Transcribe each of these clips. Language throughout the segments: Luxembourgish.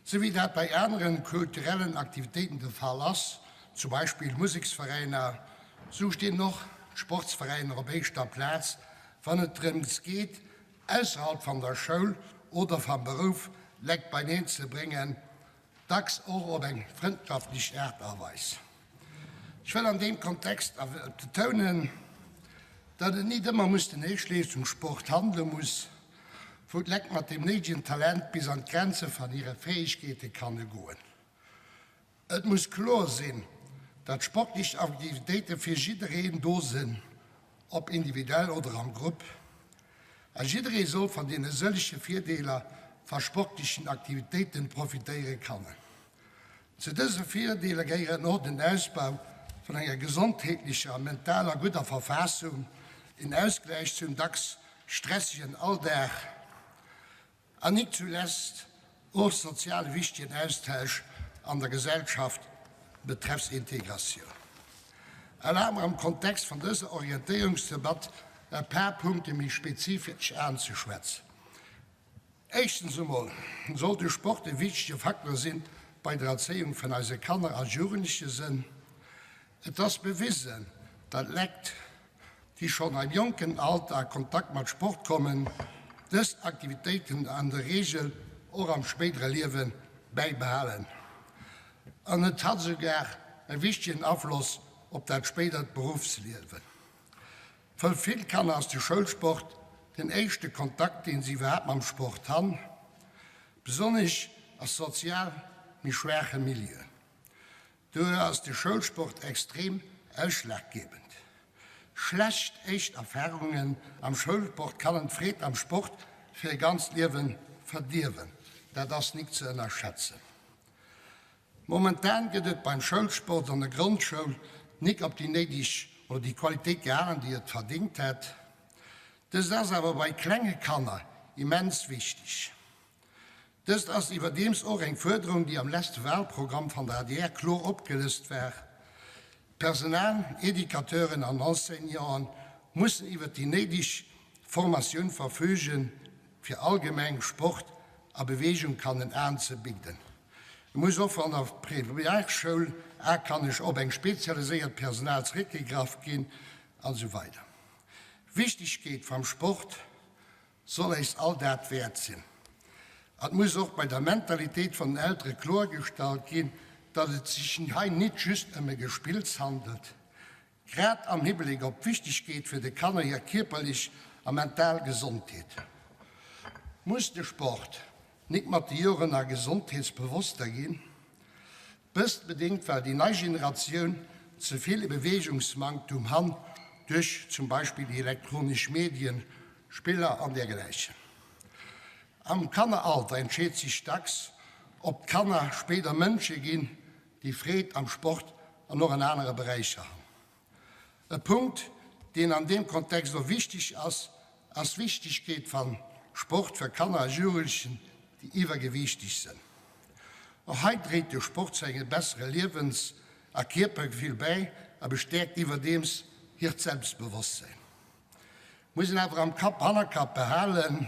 Sou wéi dat bei aneren kulturellen Aktivitéiten de Fall ass, zum Beispill Museksveräiner, sou stinn och d'Sportsveräiner op éischter Plaz, wann et drëms geet, ausserhalb van der Schoul oder vam Berouf Lekt beineen ze bréngen, dacks och op eng frëndschaftlech Aart a Weis. Ech wëll an deem Kontext awer betounen, datt et nit ëmmer muss den Héichleeschtungssport handele muss, wou d'Lekt mat deem néidegen Talent bis an d'Grenze van hire Fähegkeete kanne goen. Et muss kloer sinn, datt sportlech Aktivitéite fir jiddereen do sinn, ob individuell oder am Grupp, a jidderee soll van deene sëlleche Virdeeler va sportlechen Aktivitéiten profitéiere kannen. Zu dëse Virdeeler gehéieren och den Ausbau vun enger gesondheetlecher a mentaler gudder Verfassung, en Ausgläich zum dacks stressegen Alldag an nik zulesst och sozial wichtegen Austausch an der Gesellschaft betreffs Integratioun. Erlaabt mer am Kontext vun dëser Orientéierungsdebatt e paar Punkte méi spezifesch anzeschwätzen. Éischtens emol soll de Sport e wichtege Faktor sinn bei der Erzéiung vun eise Kanner a Jugendleche sënn. Et ass bewisen, datt Lekt, déi schonn am jonken Alter a Kontakt mat Sport kommen, dës Aktivitéiten an der Reegel och am spéidere Liewe bäibehalen. An et hat esougar e wichtegen Afloss op dat spéidert Beruffsliewen. Fir vill Kanner ass de Schoulsport den éischte Kontakt, deen si iwwerhaapt mam Sport han, besonnesch a sozial méi schwaache Milieuen. Dohier ass de Schoulsport extrem ausschlaggebend. Schlecht éischt Erfarungen am Schoulsport kannen d'Freed am Sport fir e ganzt Liewen verdierwen. Dat ass nik ze ënnerschätzen. Momentan gëtt et beim Schoulsport an der Grondschoul nik op déi néideg oder déi Qualitéit gehalen, déi et verdingt hätt. Dëst ass awer bei klenge Kanner immens wichteg. Dëst ass iwwerdeems och eng Fuerderung, déi am leschte Wahlprogramm van der adr kloer opgelëst war. D'Personal, Educateuren an Enseignanten, mussen iwwert déi néideg Formatioun verfügen, fir allgemeng Sport a Beweegung kannen aanzebidden. Et muss och an der Primärschoul a kann op eng spezialiséiert Personal zeréckgegraff ginn an esou weider. Wichtigkeet vam Sport soll éis all dat wäert sinn. Et muss och bei der Mentalitéit van den Eltere kloergestallt ginn, datt et sech hei nit just ëm e Gespills handelt. Grad am Hibléck op d'Wichtegkeet fir de Kanner hir kierperlech a mental Gesondheet, muss de Sport nik mat de Joren a gesondheetsbewosster ginn. Dëst bedéngt well déi nei Generatioun ze vill e Beweegungsmanktum han duerch zum Beispill déi elektronesch Medien, Spiller an dergläichen. Am Kanneralter entscheet sech dacks, ob d'Kanner spéider Mënsche ginn, déi Freed am Sport an och an anere Beräicher han. E Punkt, deen an deem Kontext och wichteg ass, ass d'Wichtigkeet van Sport fir Kanner a Jugendlichen, déi iwwergewiichtig sënn. Och hei dréit de Sport zu engem bessere Liewens a Kierpergefill bäi a bestäerkt iwwerdeems hiert Selbstbewosstsäin. Muss een awer am Kapp, Hannerkapp behalen,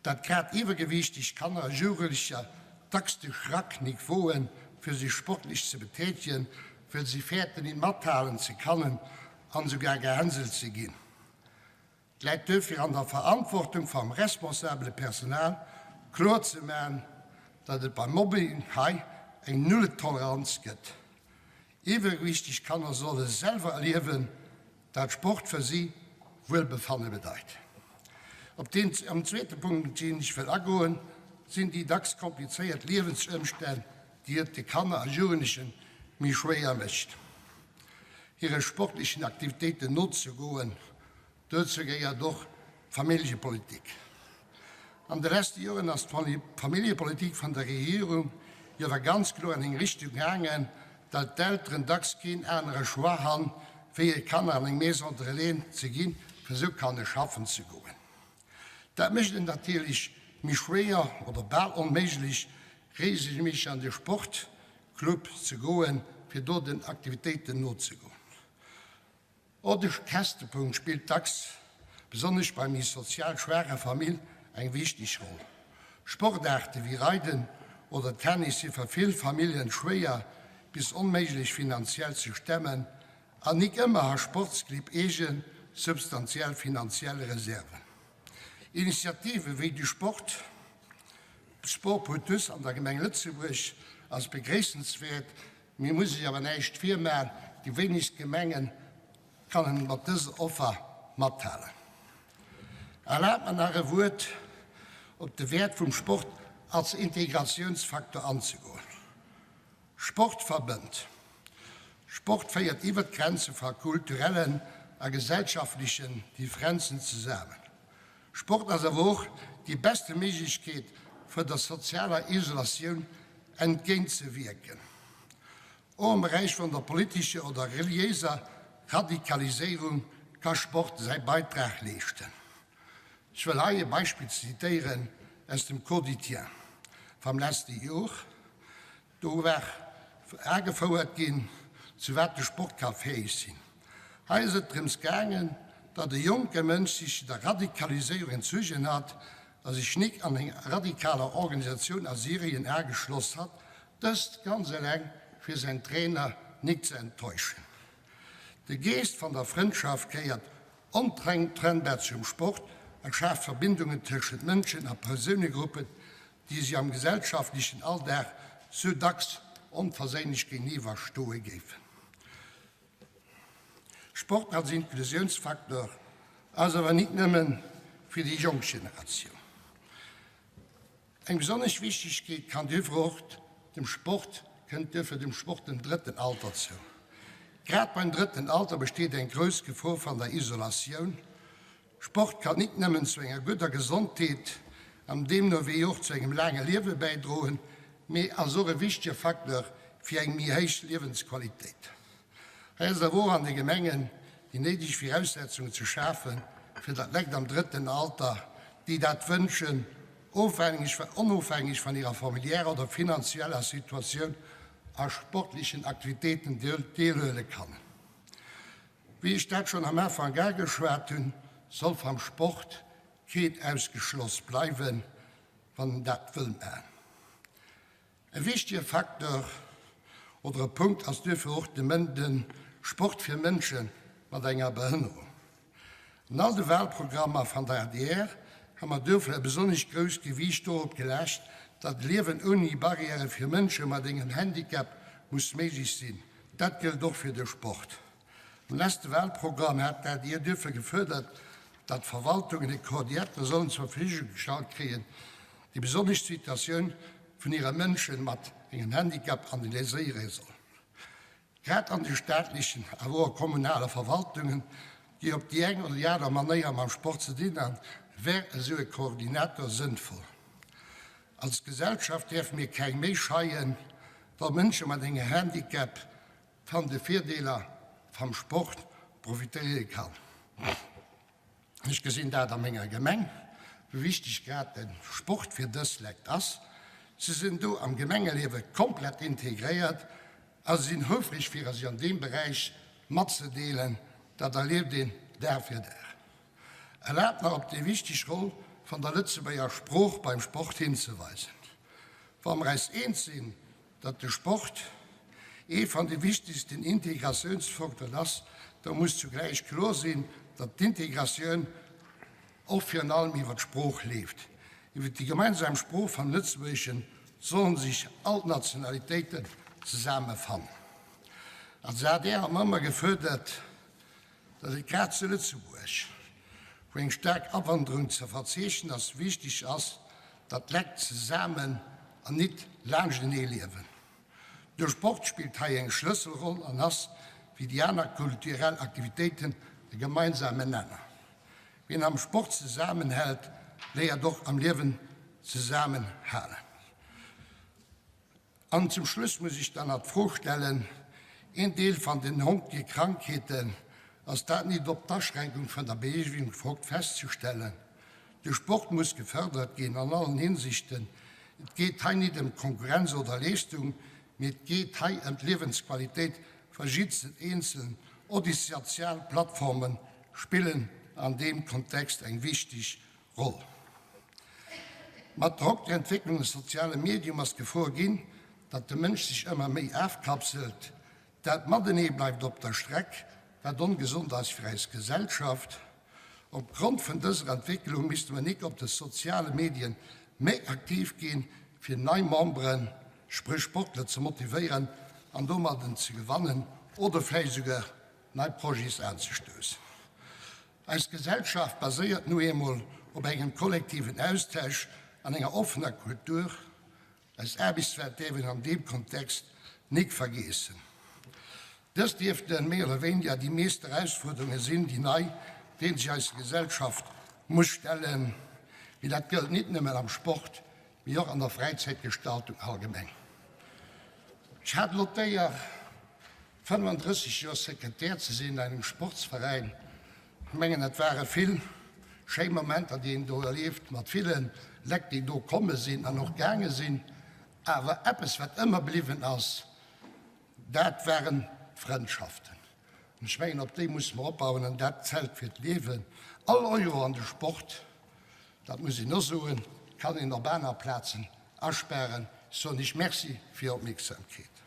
dat grad iwwergewiichteg Kanner a Jugendlecher dacks de Schrack nik woen, fir sech sportlech ze betätigen, well si fäerten nit mathalen ze kannen an esougar gehänselt ze ginn. Et läit duerfir an der Verantwortung vam responsabele Personal, kloer ze man, dat et beim Mobbing hei eng Nulltoleranz gëtt. Iwwergewiichteg Kanner solle selwer erliewen, dat Sport fir si Wuelbefanne bedeit. Op deen am zweete Punkt, op deen ech wëll agoen, sinn déi dacks komplizéiert Liewensëmstänn, déi et de Kanner a Jugendleche méi schwéier mécht, hire sportlechen Aktivitéiten nozegoen. Dozou gehéiert och d'Familljepolitik. An de leschte Joren ass d'Familljepolitik vun der Regierung jo awer ganz kloer an eng Richtung gaangen, datt d'Elteren dacks keen anere Choix han, wéi hir Kanner an eng Maison de relais ze ginn, fir esou kanne schaffen ze goen. Dat mécht et natierlech méi schwéier oder bal onméiglech, reegelméisseg an de Sportclub ze goen, fir do den Aktivitéiten nozegoen. Och de Käschtepunkt spillt dacks, besonnesch bei méi sozial schwaache Famill, eng wichteg Roll. Sportaarte wéi Reiden. oder Tennis si fir vill Familljen schwéier bis onméiglech finanziell ze stemmen an nik ëmmer ha Sportsclibb eegen substantiell finanziell Reserven. Initiative wéi de Sport Sport pour tous an der Gemeng Lëtzebuerg ass begréissenswäert, mee muss sech awer näischt virmaen, déi wéinegst Gemengen kannen mat dëser Offer mathalen. Erlaabt mer nach e Wuert op de Wäert vum Sport als Integratiounsfaktor anzegoen. Sport verbënnt. Sport féiert iwwer d'Grenze va kulturellen a gesellschaftlechen Differenzen zesamen. Sport ass awer och déi beste Méiglechkeet fir der sozialer Isolatioun entgéint ze wierken. Och am Beräich vun der politescher oder reliéiser Radikaliséierung ka Sport säi Beitrag leeschten. Ech wëll hei e Beispill zitéieren aus dem Quotidien vam leschte Jor. Do war agefouert ginn, zu wat de Sport ka fäeg sinn. Hei ass et drëms gaangen, datt e jonke Mënsch sech der Radikaliséierung entzugen hat a sech nik an eng radikaler Organisatioun a Syrien ageschloss hat, dëst ganz eleng fir säin Trainer nik ze enttäuschen. De Geescht van der Frëndschaft gehéiert ontrennbar zum Sport a schaaft Verbindungen tëschent Mënschen a Persounegruppen, déi sech am gesellschaftlechen Alldag sou dacks onverséinlech géiniwwer stoe géifen. Sport als Inklusiounsfaktor ass awer nit nëmmen fir déi jonk Generatioun. Eng besonnesch Wichtigkeet kann duerfir och dem Sport kënnt duerfir dem Sport dem drëtten Alter zou. Grad beim drëtten Alter besteet eng grouss Gefor van der Isolatioun. Sport kann nit nëmmen zu enger gudder Gesondheet an deemno wéi och zu engem laange Liewe bäidroen, mee ass och e wichtege Facteur fir eng méi héich Liewensqualitéit. Hei ass et awer och an de Gemengen, déi néideg Viraussetzungen ze schafen, fir datt Lekt am drëtten Alter, déi dat wënschen, onofhängeg van hirer familiärer oder finanzieller Situatioun, a sportlechen Aktivitéiten deelhuele kannen. Wéi ech dat schonn am Ufank ageschwat hunn, soll vam Sport keen ausgeschloss bleiwen, wann en dat wëll maachen. E wichtige Facteur oder e Punkt ass duerfir och de Sport fir Mënsche mat enger Behënnerung. An all de Wahlprogrammer van der adr ha mer duerfir e besonnesch grousst Gewiicht dorop gelescht, datt e Liewen ouni Barrièrë fir Mënsche mat engem Handicap muss méiglech sinn. Dat gëllt och fir de Sport. Am leschte Wahlprogramm hat d'ADR duerfir gefuerdert, datt d'Verwaltungen e Coordinateur sollen zur Verfügung gestallt kréien, déi besonnesch d'Situatioun vun hire Mënsche mat engem Handicap analyséiere soll. Grad an de staatlechen, awer och kommunale Verwaltungen, déi op déi eng oder déi aner Manéier mam Sport ze dinn han, wär esou e Koordinator sënnvoll. Als Gesellschaft däerfe mir keng Méi scheien, wa Mënsche mat engem Handicap van de Virdeeler vam Sport profitéiere kann. Ech gesinn dat a menger Gemeng, wéi wichteg grad de Sport fir dës Lekt ass. Se sinn do am Gemengeliewe komplett integréiert a se sinn houfreg fir sech an deem Beräich matzedeelen. Dat erlieft een Dag fir Dag. Erlaabt mer op déi wichteg Roll van der Lëtzebuerger Sprooch beim Sport hinzeweisen. Wa mer eis eens sinn, Datt de Sport ee van de wichtegsten Integratiounsfacteuren ass, da muss zugläich kloer sinn, datt d'Integratioun och virun allem iwwer d'Sprooch leeft. Iwwer déi gemeinsam Sprooch vam Lëtzebuergeschen sollen sech all d'Nationalitéiten zesame fannen. Als adr hu mer ëmmer gefuerdert, datt et grad zu Lëtzebuerg, wou eng staark Awanderung ze verzeechnen ass, wichteg ass, datt d'Lekt zesamen an nit laanschtenee liewen. De Sport spillt hei eng Schlësselroll an ass, wéi déi aner kulturell Aktivitéiten, e gemeinsamen Nenner. Wien am Sport zesamenhält, léiert och am Liewen zesammenhalen. An zum Schluss muss ech dann nach d'Fro stellen, Een Deel van den honkige Krankheeten, ass dat nit op d'Aschränkung vun der Bewegung festzustellen? De Sport muss gefördert ginn an allen Hinsichten. Et geet hei nit ëm Konkurrenz oder Leestung, mee et geet hei ëm d'Liewensqualitéit va jiddsen Eenzelen. Och déi sozial Plattformen spillen an deem Kontext eng wichtig Roll. Mat Drock der Entwécklung des soziale Medium ass d'Gefor ginn, datt de Mënsch sech ëmmer méi afkapselt, dat Matenee bleift op der Streck, wat ongesond ass fir eis Gesellschaft. Op Grond vun dëser Entwécklung misste mer nik op de soziale Medien méi aktiv ginn, fir nei Memberen, spréch Sportler, ze motivéieren an domadden ze gewannen oder vläicht esouguer nei Projets aanzestoussen. Eis Gesellschaft baséiert nu eemol op engem kollektiven Austausch an enger offener Kultur. Eis Aarbechtswelt däerf een an deem Kontext nik vergeessen. Dëst dierften méi oder wéiniger déi meescht Erausfuerderunge sinn, déi nei, deenen sech eis Gesellschaft muss stellen. Mee dat gëllt nit nëmmen am Sport, mee och an der Fräizäitgestaltung allgemeng. Ech hat elo d'Éier, 35 Joer Sekretär ze sinn an engem Sportsveräin. Ech mengen, et ware vill schéi Momenter, déi een do erlieft, mat ville Lekt, déi do komme sinn an och gaange sinn. Awer eppes, wat ëmmer bliwwen ass, dat waren d'Frëndschaften. An ech mengen, op déi musse mer opbauen an dat zält fir d'Liewen. All Euro an de Sport, dat muss een och soen, kann een op aner Plazen asparen. Ech soen Iech Merci fir Är Opmierksamkeet.